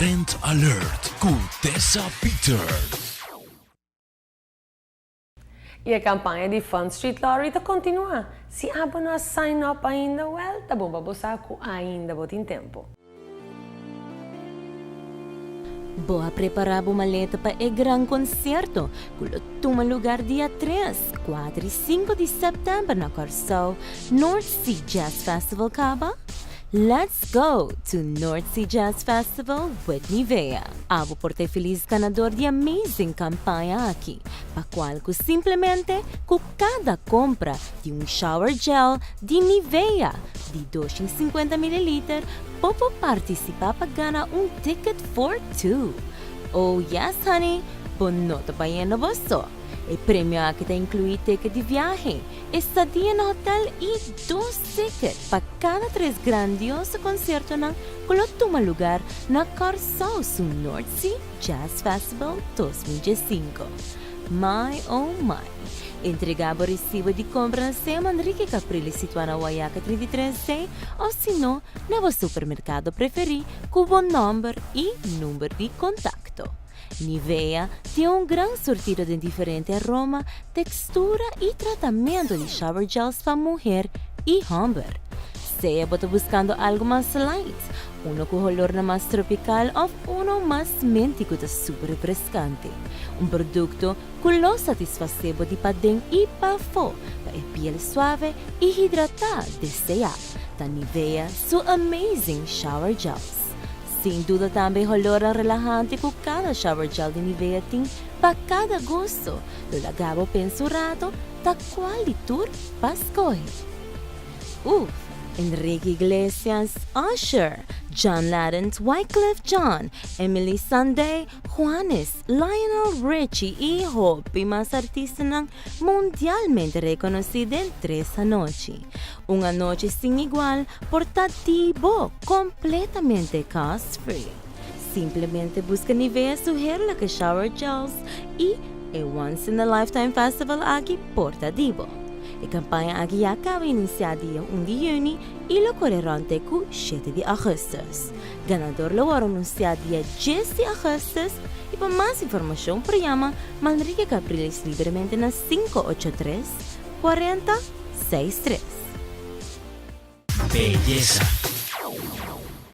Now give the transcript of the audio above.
Trend Alert ku Tessa Peters. I e kampaña di Fun Street Lottery ta kontinuá. Si abo no a sign up ainda, wèl, ta bon pa bo sa ku ainda bo tin tempu. Bo a prepará bo maleta pa e gran konsierto ku lo tuma lugar dia tres, kuater i sinku di sèptèmber na Kòrsou, North Sea Jazz Festival kaba? Let's go to North Sea Jazz Festival with Nivea! Abo por ta e felis ganador di amazing kampaña aki, pa kual ku simplemente ku kada kompra di un shower gel di Nivea di 250 mililiter bo por partisipá pa gana un ticket for two. Oh yes honey, bo no ta bayendo bo so. E premio aki ta inkluí ticket di viahe, estadia na hotel i dos ticket pa kada tres grandioso konsiertonan ku lo tuma lugar na Kòrsou su North Sea Jazz Festival 2015. My oh my! Entregá bo resibo di kompra na Sam Enrique Capriles situá na Wayaca 33 D òf si no na bo supermerkado preferí ku bo nòmber i number di kontakto. Nivea tin un gran surtido den diferente aroma, tekstura i tratamentu di shower gels pa muher i hòmber. Sea bo ta buskando algu mas light, uno ku holornan mas tropikal òf uno mas menti ku ta super refreskante, un produkto ku lo satisfasé bo di paden i pafó pa e piel suave i hidratá deseá, ta Nivea su amazing shower gels. Sin duda tambe e holornan relahante ku kada shower gel di Nivea tin pa kada gusto lo laga bo pensa un rato ta kual di tur pa skohe. Uf, Enrique Iglesias, Usher, John Legend, Wyclef Jean, Emily Sandé, Juanes, Lionel Richie i hopi mas artistanan mundialmente rekonosí den tres anochi. Un anochi sin igual por ta di bo kompletamente cost free. Simplemente buska Nivea su heerlijke shower gels i e once in a lifetime festival aki por ta di bo. E kampaña aki ya kaba inisiá dia un di yüni i lo kore rònt te ku shete di augustus. Ganador lo wòrdu anunsiá dia djes di augustus i pa mas informashon por yama Manrique Capriles libremente na 583 40 63. Beyesa.